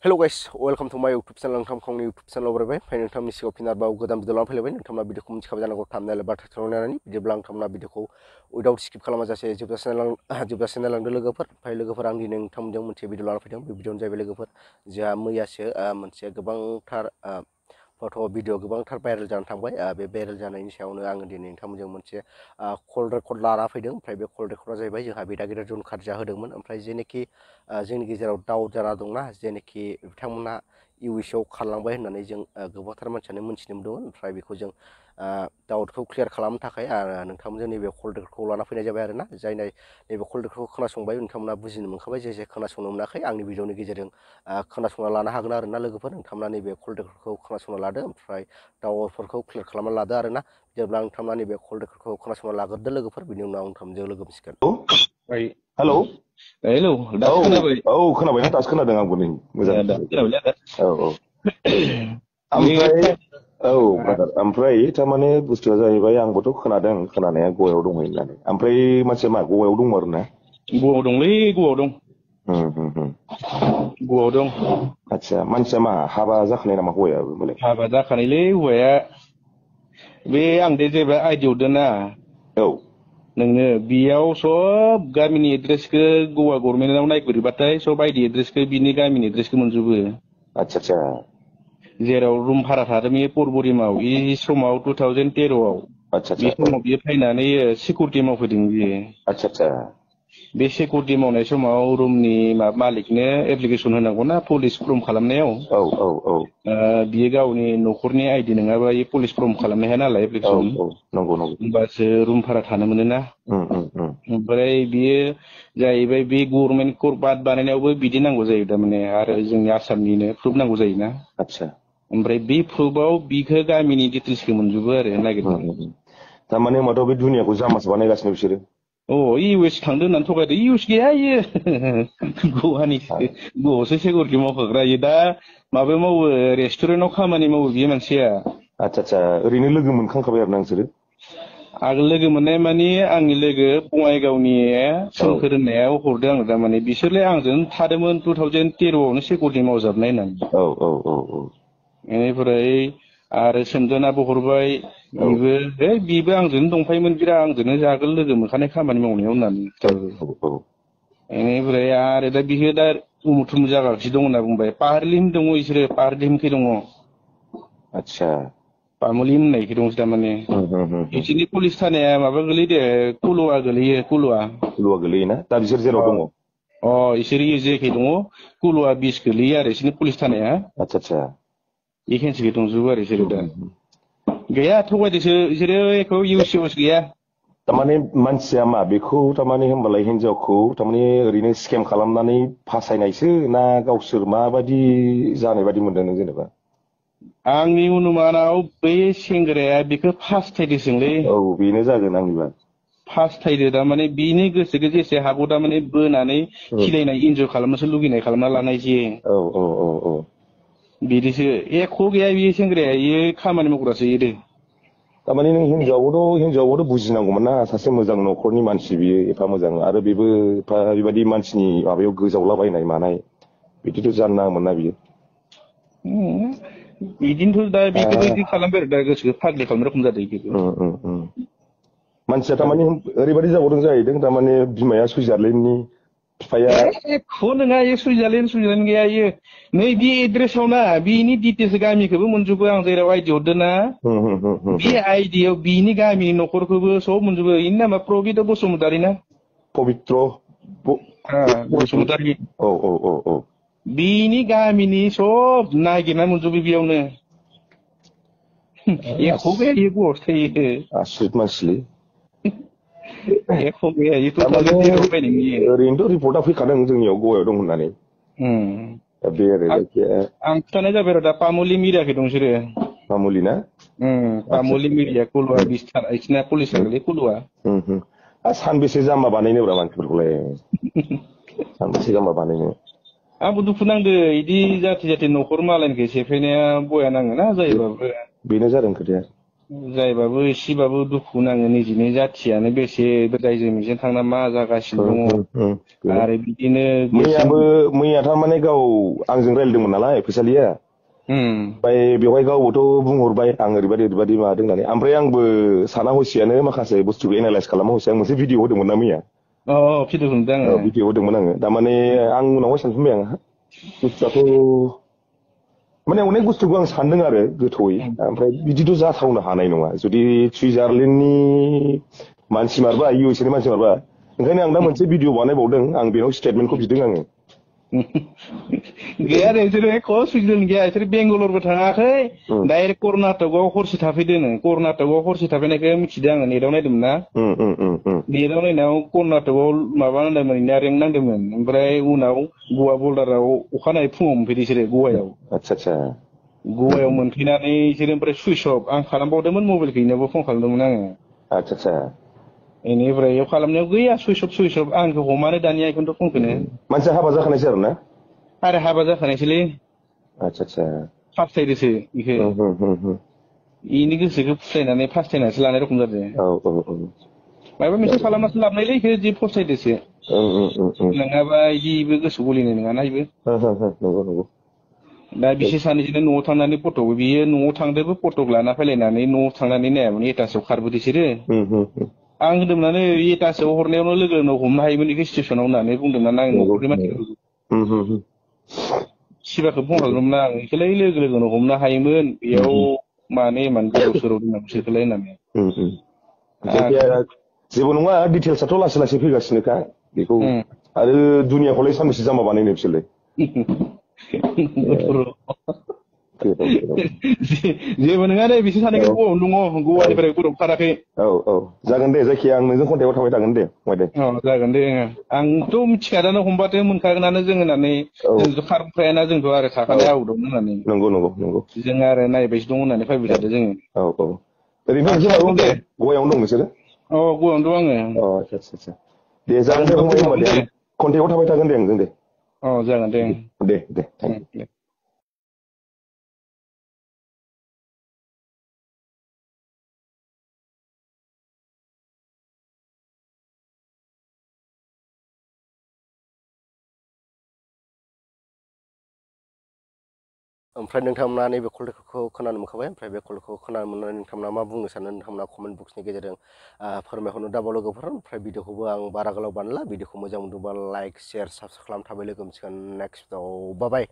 Hello guys, welcome to my YouTube channel. Nonton kongni YouTube channel berbagai. Fai nonton misi opinar bau godam video lawan failabai. Nonton video ko munci kabajan aku thumbnail bar tertonani. Video belang nonton video ko without skip खालामाजासे जोबजा channel lang लोगोफोर. Fai लोगोफोर आं दिनै नोंथांमोनजों मोनसे video लाना फैदों. बे भिडिअ'आनो जाहैबाय लोगोफोर जोंहा मैयासो मोनसे गोबांथार फट' भिडिअ गोबांथार भाइरेल जानानै थांबाय बे भाइरेल जानायनि सायावनो आङो दिनै नोंथांमोनजों मोनसे कल रेकर्ड लाना फैदों ओमफ्राय बे कल रेकर्डआ जाहैबाय जोंहा गेदेर गेदेर जन खार्जा होदोंमोन ओमफ्राय जेनेखि जोंनि गेजेराव दाउट जाना दंना जेनेखि बिथांमोना इउ एस आव खारलांबाय होननानै जों गोबांथार मानसियानो मोनथिनो मोनदोंमोन ओमफ्राय बेखौ जों दाउटखौ क्लियार खालामनो थाखाय नोंथांमोनजों नैबे कल रेकर्डखौ लाना फैनाय जाबाय आरोना जाय नैबे कल रेकर्डखौ खोनासंबाय नोंथांमोना बुजिनो मोनखाबाय जे खोनासंनो मोनाखै आंनि भिडिअनि गेजेरजों खोनासंना लानो हागोन आरोना लोगोफोर नोंथांमोना नैबे कल रेकर्डखौ खोनासंना लादो ओमफ्राय दाउटफोरखौ क्लियार खालामना लादो आरोना जेब्ला नोंथांमोना नैबे कल रेकर्डखौ खोनासंना लाग्रोदो लोगोफोर बिनि उनाव नोंथांमोनजों लोगो मोनसिगोन हेलौ हेलौ दासो खोनाबाय खोनाबायना दासो खोनादों आंबो नै मोजां खोनाबाय दा ओमफ्राय ब्रादार ओमफ्राय थारमाने बुस्थुआ जाहैबाय आंबोथ' खोनादों खोनानाया गवायाव दंहैयो होननानै ओमफ्राय मानसिया मा गवायाव दंमोन आरो ना गवायाव दंलै गवायाव दं गवायाव दं आदसा मानसिया मा हाबा जाखानाय नामा हौवायाबो मालाय हाबा जाखानायलै हौवाया बे आं दे जेब्ला आइडि हरदोंना नोंनो बेयाव सब गामिनि एड्रेसखौ गवा गभर्नमेन्टआव नायगिरबाथाय सब आइडि एड्रेसखौ बिनि गामिनि एड्रेसखौ मोनजोबो आदसा जेराव रुम भारा थादों बे परबरिमाव बे समाव 2013आव बे समाव बियो फैनानै सिकिउरिटि मावफैदों बियो आदसा बे सिकिउरिटि मावनाय समाव रुमनि मालिकनो एप्लिकेसन होनांगौना पुलिस फर्म खालामनायाव बियो गावनि न'खरनि आइडि नङाबा पुलिस फर्म खालामनो हाया नालाय एप्लिकेसन होमबासो रुम भारा थानो मोनोना ओमफ्राय बियो जाहैबाय बे गभर्नमेन्ट कर्ट बानायनायावबो बिदि नांगौ जायो थारमाने आरो जोंनि आसामनिनो प्रुफ नांगौ जायोना ओमफ्राय बे प्रुफआव बिखौ गामिनि डिटेल्सखौ मोनजोबो आरो नागिरनानै थारमाने होमबाथ' बे दुनियाखौ जामासो बानायगासिनो बिसोरो इउ.एस थांदों होननानै थगायदों इउ.एस गैया इयो गवासो सिकिउरिटि मावखाग्रा इयो दा माबायाव मावो रेस्टुरेन्टआव खामानि मावो बियो मानसिया आदसा ओरैनो लोगो मोनखांखाबाय आरो ना नोंसोरो आगोल लोगो मोननाय माने आंनि लोगो बङाइगावनि सोमखोर होननाया हरदों आंनो थारमाने बिसोरलाय आंजों थादोंमोन 2013आवनो सिकिउरिटि मावजाबनाय होननानै बेनिफ्राय आरो सोमदोनाबो हरबाय बिबो आंजोंनो दंफायोमोन बिराद आंजोंनो आगोल लोगो मोनखानाय खामानि मावनायाव होननानै बेनिफ्राय आरो दा बियो दा उमुक थुमुक जागासिनो दं होनना बुंबाय पाहारलिम दङ बिसोरो पाहारलिमखै दङ आदसा पामुलिम होननायखै दंसो थारमाने बिसोरनि पुलिस थानाया माबा गोलैदो कुलुवा गोलैयो कुलुवा गोलैयोना दा बिसोर जेराव दङ इसोर जेखै दङ कुलुवा 20 गोलैयो आरो बिसोरनि पुलिस थानाया आदसा बेखेनसिखै दंजोबो आरो बिसोरो दा गैया थगायदोसो बिसोरो एखौ इउएस गैया थारमाने मानसिया मा बेखौ थारमाने होमबालाय हिनजावखौ थारमाने ओरैनो स्केम खालामनानै फासायनायसो ना गावसोर माबायदि जानाय बायदि मोनदों नों जेनेबा आंनि अनुमानाव बै सेंग्राया बेखौ फास्थायदोसोंलै बेनो जागोन आंनिबा फास्थायदो थारमाने बिनि गोसोखौ जेसे हागौ थारमाने बोनानै खिलायनाय इन्जय खालामनोसो लुगैनाय खालामना लानाय जे बिदिसो एख' गैया बियो सेंग्राया इयो खामानि मावग्रासो इयो थारमाने नों हिनजावाबोथ' बुजिनांगौमोन ना सासे मोजां न'खरनि मानसि बियो एफा मोजां आरो बेबो एफा बेबायदि मानसिनि माबायाव गोजावलाबायनाय मानाय बिदिथ' जानो नाङामोन ना बियो बिदिनोथ' दा बेखौबो बिदि खालामबाय आरो दा गोसोखौ फाग्लि खालामनाय रखम जादों मानसिया थारमाने ओरैबायदि जाबावदों जाहैदों थारमाने बिमाया सुइजारलेण्डनि बिफाया एख' नङा इयो सुइजारलेण्ड गैया इयो नै बे एड्रेसाव ना बिनि डिटेल्स गामिखौबो मोनजोबो आं जेराव आइडि हरदों ना बे आइडियाव बिनि गामिनि न'खरखौबो सब मोनजोबो इनि नामा प्रबित बसुमतारि ना पबित्र बसुमतारि बिनि गामिनि सब नागिरना मोनजोबो बेयावनो एख' गैया इयो गवासो थायो आसरित मानसिलै ओरैनोथ' रिपर्टआ फैखादों जोंनियाव गवायाव दं होननानै बे आरो आं खिथानाय जाबाय आरो दा पामुलि मिरियाखै दं बिसोरो पामुलि ना पामुलि मिरिया कुलुवा बिसिना पुलिस गोलै कुलुवा सानबेसे जाम्बा बानायनोब्रा मानसिफोरखौलाय सानबेसे जाम्बा बानायनो आंबो दुखु नांदो इदि जाथि न'खर मालायनिखौ सेफायनाया बया नाङोना जायोबाबो बेनो जादों खोथाया जायबाबो एसेबाबो दुखु नाङो निजिनि जाथियानो बेसे रायजो मिजों थांना मा जागासिनो दङ आरो बिदिनो मैया थारमाने गाव आंजों रायलायदोंमोन नालाय फैसालिया ओमफ्राय बेवहाय गावबोथ' बुंहरबाय आं ओरैबायदि माबादों होननानै ओमफ्राय आंबो साना हसियानो माखासे बुस्थुखौ एनालाइस खालामा हसिया आं मोनसे भिडिअ होदोंमोन ना मैया भिडिअ नुदों आङो भिडिअ होदोंमोन आङो थारमाने आं उनावहाय सानफिनबाय आं बुस्थुआथ' माने अनेक बुस्थुखौ आं सानदों आरो गोथौयै ओमफ्राय बिदिथ' जाथावनो हानाय नङा जुदि सुइजारलेण्डनि मानसि मारबा इउ एस ए नि मानसि मारबा ओंखायनो आं दा मोनसे भिडिअ बानायबावदों आं बेनाव स्टेटमेन्टखौ बिदों आङो गैया नोंसोरो एख' सुइजारलेण्ड गैया बिसोर बेंगालरबो थाङाखै डाइरेक्ट कर्नाटकआव हरसे थाफैदों कर्नाटकआव हरसे थाफैनायखौ मिथिदों आङो नेटआव नायदोंमोन ना नेटआव नायनायाव कर्नाटकआव माबा नांदोंमोन रेंक नांदोंमोन ओमफ्राय उनाव गवा बर्डाराव अखानायै फुङाव मोनफैदों बिसोरो गवायाव गवायाव मोनफैनानै बिसोरो ओमफ्राय सुइस अफ आं खालामबावदोंमोन मबाइल गैयिनावबो फन खालामदोंमोन आङो बेनिफ्राय बेयाव खालामनायाव गैया सुइस अफ आंखौ हमानो दानिया बेखौनोथ' फनखौनो मानसिया हाबा जाखानायसै आरो ना आरो हाबा जाखानायसोलै फास्थायदोसो बेखौ इनि गोसोखौ फुस्लायनानै फास्थायनासो लानाय रखम जादों माबा मोनसे खालामनासो लाबनायलै इखौ जि फस्थायदोसो नङाबा इदिबो गोसो गलिनाय नङाना इबो दा बिसोर सानैजोंनो न'आव थांनानै फटक बियो न'आव थांदोंबो फटक लाना फैलायनानै न'आव थांनानै नायामोन एटासआव खारबोदों बिसोरो आं होनदोंमोन एटासआव हरनायावनो लोगो लोगो हमनो हायोमोन बेखौ स्टेसनाव होननानै बुंदोंमोन आं न'खरनि मानसिफोरखौ सिबाखौ फन खालामदोंमोन आं बेखौलाय लोगो लोगोनो हमनो हायोमोन बेयाव मानो इमान गोदाव सोराव दोननांगौ बिसोरखौलाय होननानै जेबो नङा डिटेल्सआथ' लासै लासै फैगासिनोखा बेखौ आरो दुनियाखौलाय सानबेसे जाम्बा बानायनो बिसोरलाय जेबो नङा दे बिसोर सानैखौ गवायावनो दङ गवानिफ्राय बरफ खाराखै जागोन दे जायखिया आं नोंजों कन्टेक्टआव थाबाय थागोन दे जागोन दे आंथ' मिथिखादानो हमबाथाय मोनखागोनानो जों होननानै जोंथ' खारबोखायाना जोंथ' आरो थाखानाय आउटआवनो होननानै नंगौ जों आरो नायबायसो दं होननानै फैबाय थादों जोङो ओरैनो नोंसोर दे गवायावनो दं नोंसोरो गवायावनो दं आङो आदसा दे जागोन दे फंबाय होनबा दे कन्टेक्टआव थाबाय थागोन दे आंजों दे जागोन दे दे थेंक इउ ओमफ्राय नोंथांमोना नैबे कलखौ खोनानो मोनखाबाय ओमफ्राय बे कलखौ खोनानो मोननानै नोंथांमोना मा बुंनो सानो नोंथांमोना कमेन्ट बक्सनि गेजेरजों फोरमायहरनो दाबाव लोगोफोर ओमफ्राय भिडिअखौबो आं बारा गोलाव बानायला भिडिअखौ मोजां मोनदोंबा लाइक शेयार साबसक्राइब खालाम थाबाय लोगो मोनसिगोन नेक्स्टआव बाय